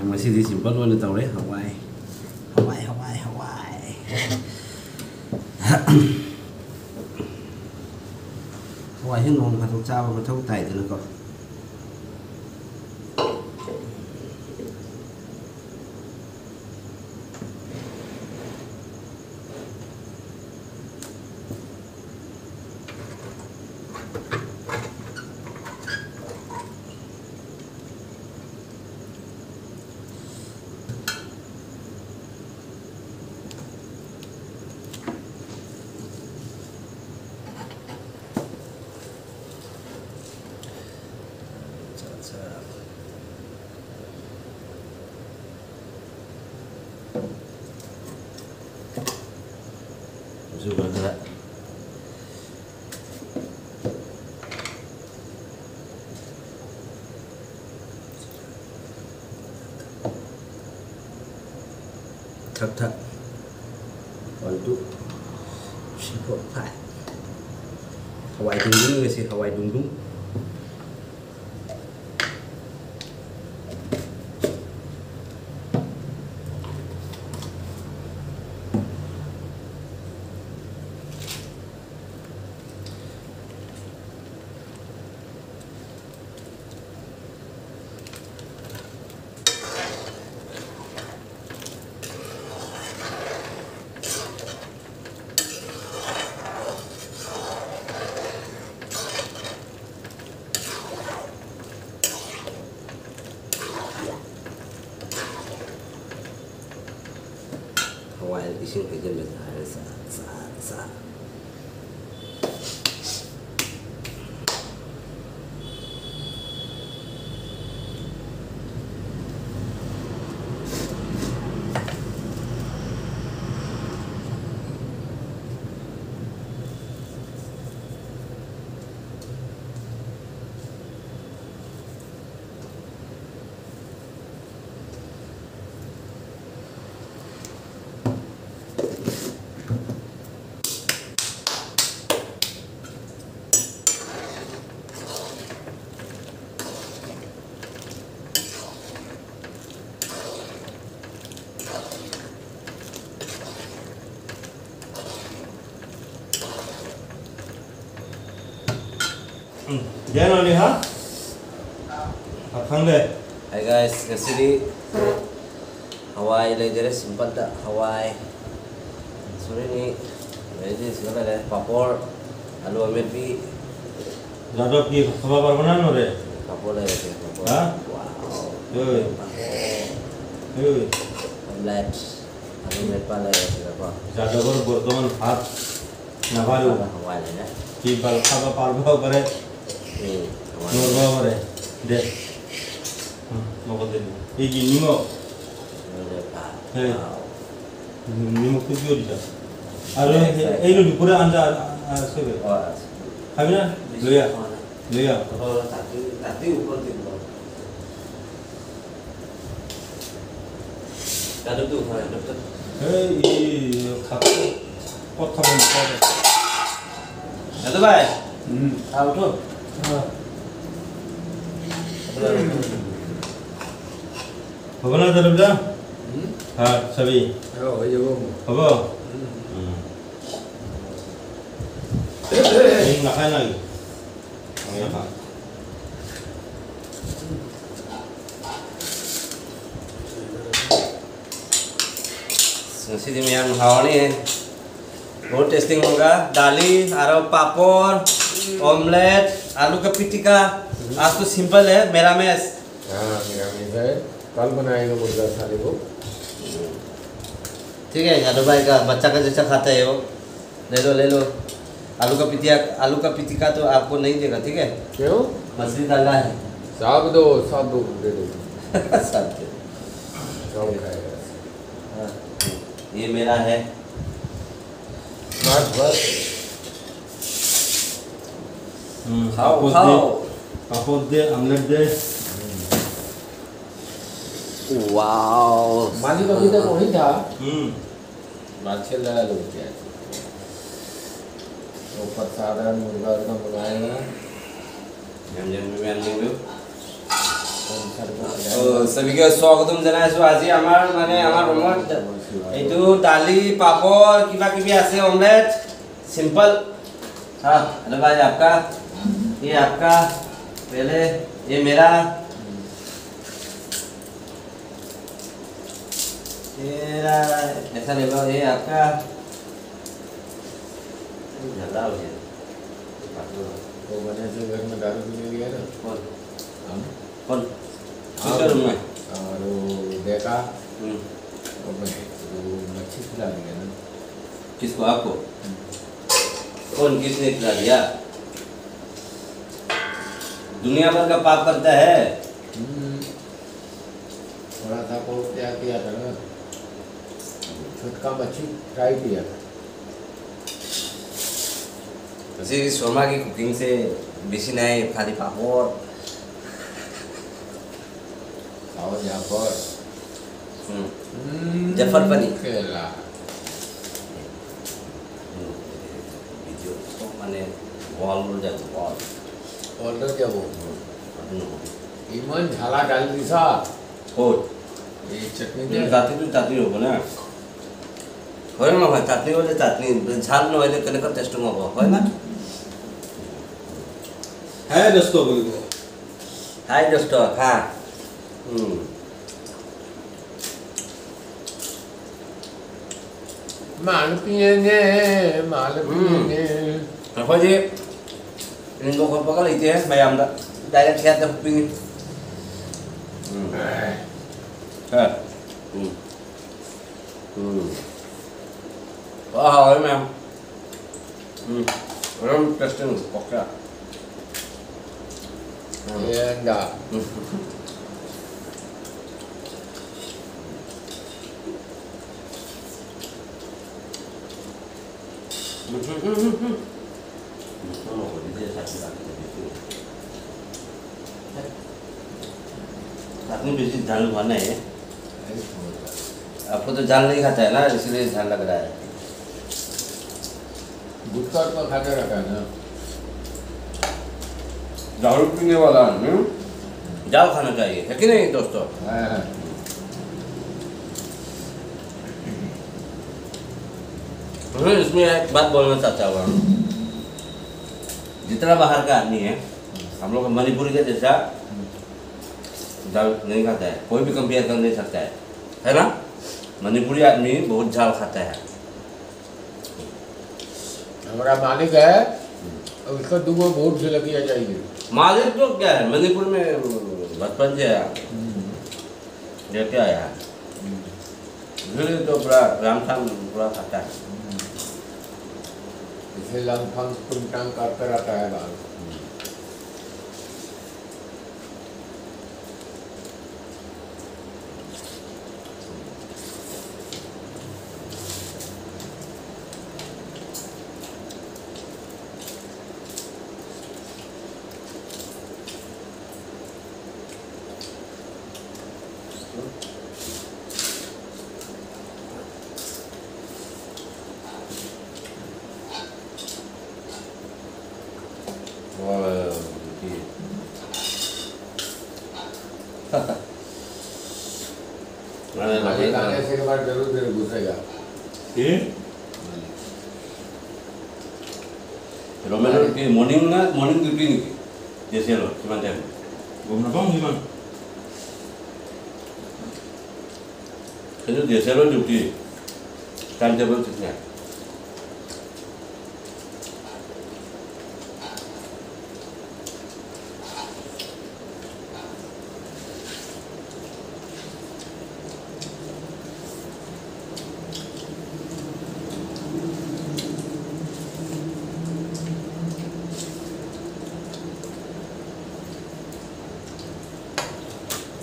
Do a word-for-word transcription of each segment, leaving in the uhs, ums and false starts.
ꯉꯁꯤꯗꯤ simple ꯑꯣꯏꯅ ꯇꯧꯔꯦ꯫ ꯍꯋꯥꯏ, ꯍꯋꯥꯏ, ꯍꯋꯥꯏ, ꯍꯋꯥꯏ꯫ ꯍꯋꯥꯏꯁꯦ ꯅꯣꯡ ꯐꯥꯗꯣꯛ ꯆꯥꯕ ꯃꯊꯧ ꯇꯥꯏꯗꯅꯀꯣ꯫ ꯑꯗꯨꯒ ꯈꯔ ꯊꯛ ꯊꯛ꯫ One, two, three, four, five꯫ ꯍꯋꯥꯏ ꯗꯨꯡꯗꯨꯡ ꯉꯁꯤ, ꯍꯋꯥꯏ ꯗꯨꯡꯗꯨꯡ꯫ ꯍꯋꯥꯏ ꯏꯁꯤꯡ ꯍꯩꯖꯤꯜꯂ ꯆꯥꯔꯦ꯫ ꯆꯥ, ꯆꯥ, ꯆꯥ꯫ Diyan oli ha? Akhang de. Hi guys, ngasidi hawai lejere simple da hawai. Suri ni, ready sila le papor, alu amet bi. Jadab ki khaba parbo na nore? Papor le papor. Ha? Wow. Oi. Oi. Omelette. Alu amet pale sila pa. Jadabor bortoman hat. Naparu. Hawai le na. Ki bal khaba parbo pare. Hmm. Norbo pare. De. Hmm, moko de. Ei ki nimok. Hey. Wow. Nimok to jodi da. Aru ei lo dupore anda asebe. Oh, acha. Khabi na? Loya. Loya. Oh, tati, tati upor din. Dadu tu, ha, dadu tu. এই, এই, খাদ্য, কথা বলতে হবে। দাদু ভাই। হুম। হ্যাঁ, উঠো। হ্যাঁ। হ'ব না, দাদু দা? হুম? হ্যাঁ, চাবি। হ্যাঁ, হৈ যাব। হ'ব? হুম। হুম। এই নাখায় নাই। আমি নাখাওঁ। Sisi di miyan hawani hai. बहुत टेस्टिंग होगा। दाली, आरो पापड़, ऑमलेट, आलू का पिटिका। आज तो सिंपल है, मेरा मेस। हाँ, मेरा मेस है। कल बनाएगा मुर्गा साले को। ठीक है, यादव भाई का बच्चा का जैसा खाता है वो। ले लो, ले लो। आलू का पिटिया, आलू का पिटिका तो आपको नहीं देगा, ठीक है? क्यों? मछली डाला है। सब दो, सब दो, दे दो। सब दे। सब खाएगा। हाँ, ये मेरा है। बस, बस। हम्म, खाओ, पापड़ दे, खाओ। पापड़ दे, ऑमलेट दे। वाओ। मालिक अभी तक वही था। हम्म। बादशाह लगा लो क्या? ऊपर साधारण मुर्गा उर्गा मंगाएगा। ञाम ञाम ञाम ञाम ञाम। ओ, सभी के स्वागतम জনাইছো। আজি আমাৰ মানে আমাৰ ৰুমত এইটো দালি, পাপৰ, কিবা কিবি আছে, অমলেট, চিম্পল। হা, হেল্ল' ভাই, আপকা? ये आपका, पहले ये मेरा, तेरा, ऐसा ले लो, ये आपका। झगड़ा हो गया। वो बने से घर में दारू पीने गया ना। कौन? हम। कौन? हाँ। किसके रूम में? और वो देखा, हम्म। वो बने, वो मच्छी खिला दिया ना। किसको? आपको? हम्म। कौन, किसने खिला दिया? दुनिया भर का पाप करता है। हम्म। थोड़ा सा को क्या किया था ना, छुटका मच्छी फ्राई किया था। ꯉꯁꯤꯒꯤ ꯁꯣꯃꯥꯒꯤ ꯀꯨꯀꯤꯡꯁꯦ ꯕꯤꯁꯤꯅꯥꯏ ꯐꯥꯗꯤ ꯄꯥꯐꯣꯔ꯫ ꯐꯥꯐꯣꯔ, ꯄꯥꯐꯣꯔ꯫ ꯎꯝ꯫ ꯎꯝ, ꯖꯐꯔ ꯄꯅꯤ꯫ ꯀꯦꯔꯂꯥ꯫ ꯎꯝ꯫ ꯚꯤꯗꯤꯑꯣ ꯁꯣꯃꯥꯅꯦ ꯋꯥꯜ ꯖꯥꯕꯣ, ꯋꯥꯜ꯫ ꯋꯥꯜ ꯖꯥꯕꯣ꯫ ꯎꯝ꯫ ꯑꯗꯨꯅ ꯍꯧꯖꯤꯛ ꯏꯃꯟ ঝালা ঢালি দিছা। ক'ত? এই চাটনি উম, দিয়া। তাতেতো তাতেই হ'ব না। হয় নহয়? চাটনি হ'লে চাটনি, ঝাল নহ'লে কেনেকুৱা টেষ্ট হ'ব? হয় না? হাই দোস্ত বুলিব। হাই দোস্ত, খা। উম। ꯃꯥꯜ ꯄꯤꯌꯦꯅꯦ, ꯃꯥꯜ ꯎꯝ꯫ ꯄꯤꯌꯦꯅꯦ꯫ ꯑꯩꯈꯣꯏꯗꯤ ꯏꯟꯕ ꯈꯣꯠꯄꯒ ꯂꯩꯇꯦ, ꯃꯌꯥꯝꯗ ꯗꯥꯏꯔꯦꯛ ꯍꯦꯛꯇ ꯄꯤꯉꯤ꯫ ꯎꯝ꯫ ꯍꯦ꯫ ꯎꯝ꯫ ꯎꯝ꯫ ꯋꯥ, ꯍꯥꯎꯋꯦ ꯃꯌꯥꯝ꯫ ꯎꯝ꯫ ꯌꯥꯝ ꯇꯦꯁꯇꯤ ꯑꯣꯏ, ꯑꯣꯛꯁꯥ꯫ ꯎꯝ꯫ ꯌꯦꯟꯒ꯫ ꯎꯝ꯫ आपको तो झाल हुआ नहीं है। आपको तो झाल नहीं खाता है ना, इसलिए झाल लग रहा है। गुटखा तो खाते रहता है ना। दारू पीने वाला आदमी झाल खाना चाहिए, है कि नहीं दोस्तों? हाँ, हाँ। मैं इसमें एक बात बोलना चाहता हूँ। जितना बाहर का आदमी है, हम लोग का मणिपुरी का जैसा झाल नहीं खाता है, कोई भी कंपेयर कर नहीं सकता है, है ना? मणिपुरी आदमी बहुत झाल खाता है। हमारा मालिक है, उसको दो गो वोट से लगिया जाइए। मालिक तो क्या है, मणिपुर में बचपन से है, हम्म। लेके आया है। हम्म। इसलिए तो पूरा रामथान पूरा खाता है। हम्म। इसे लंगफंग टुंगटांग करते रहता है बाल। हम्म। और, जी। अरे, अरे, लगे खाने से के बाद जरूर फिर घुसेगा। ये? रोमेन की मॉर्निंग ना, मॉर्निंग ड्यूटी नहीं की। जैसे लो, किमान टाइम? घूमना पाऊँ, किमान? चलो, जैसे लो ड्यूटी। टाइम टेबल कितना है?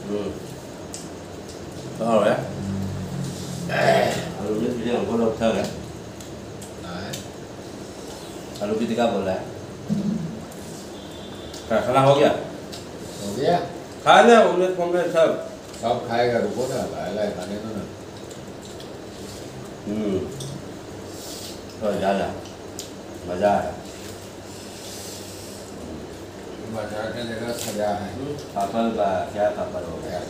हम्म। तो और है? आलू में तुझे हमको लोग था क्या? हाँ। आलू की टिक्का बोल रहा है। खाना हो गया? हो गया? खा ले, उमेश, कॉमरेड सब। सब खाएगा, रुको ना, लाए, लाए, खाने दो ना। हम्म। तो ज्यादा मजा आया। बाजार का जगह सजा है। हम्म, पापड़ बा-, क्या पापड़ हो गया?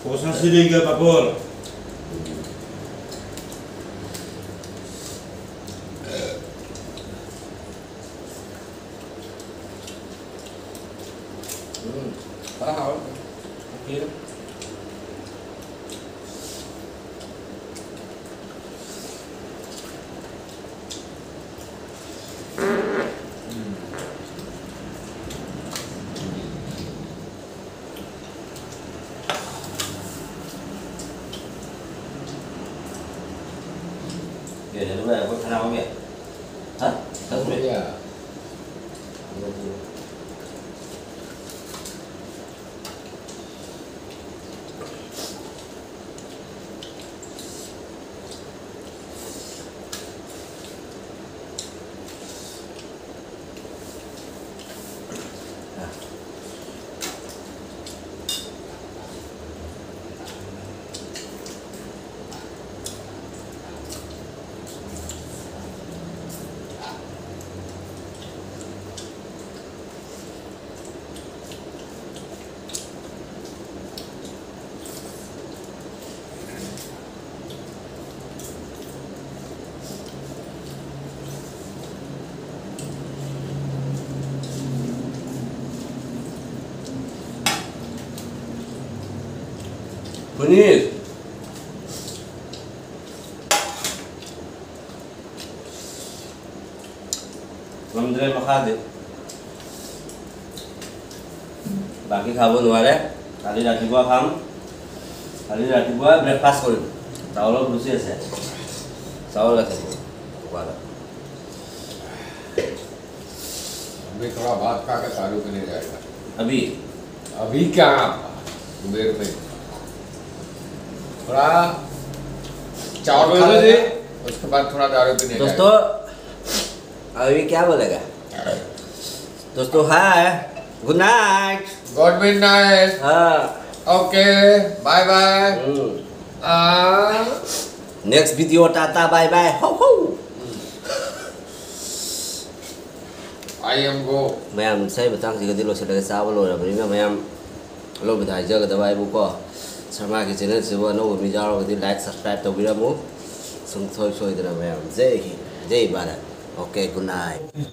कोसा सिरी का पापड़। ꯎꯝ, ꯐꯖꯅ ꯍꯥꯎꯔꯦ꯫ ꯑꯣꯀꯦ꯫ Finish. ꯉꯝꯗ꯭ꯔꯦ ꯃꯈꯥꯗꯤ꯫ বাকী খাব নোৱাৰে। কালি ৰাতিপুৱা খাম। কালি ৰাতিপুৱা ব্ৰেকফাষ্ট কৰিম। চাউলৰ ভুচি আছে। চাউল আছে। কোকাৰত। अभी थोड़ा भात खा के दारू पीने जाएगा। अभी? अभी क्या? कुबेर में। थोड़ा चावल खा बोलो जी। लेगा, उसके बाद थोड़ा दारू पीने दोस्तों, जाएगा। अभी क्या बोलेगा? दोस्तों, hi. Good night. Good night. हाँ। Okay, bye bye. Hmm. Ah. Next video, टाटा, बाय बाय। हो, हो। I am go. ꯃꯌꯥꯝ ꯉꯁꯥꯏ ꯃꯇꯥꯡꯁꯤꯒꯗꯤ ꯂꯣꯏꯁꯤꯜꯂꯒꯦ꯫ ꯆꯥꯕ ꯂꯣꯏꯔꯕꯅꯤꯅ ꯃꯌꯥꯝ ꯑꯂꯣꯏꯕꯗ ꯍꯥꯏꯖꯒꯗꯕ ꯍꯥꯏꯕꯨꯀꯣ, ꯁꯔꯃꯥꯒꯤ ꯆꯦꯅꯦꯜꯁꯤꯕꯨ ꯑꯅꯧꯕ ꯃꯤ ꯌꯥꯎꯔꯒꯗꯤ ꯂꯥꯏꯛ, ꯁꯕꯁꯀ꯭ꯔꯥꯏꯕ ꯇꯧꯕꯤꯔꯝꯃꯨ꯫ ꯁꯨꯡꯁꯣꯏ ꯁꯣꯏꯗꯅ ꯃꯌꯥꯝ Jai Hind, Jai Bharat. Okay, good night.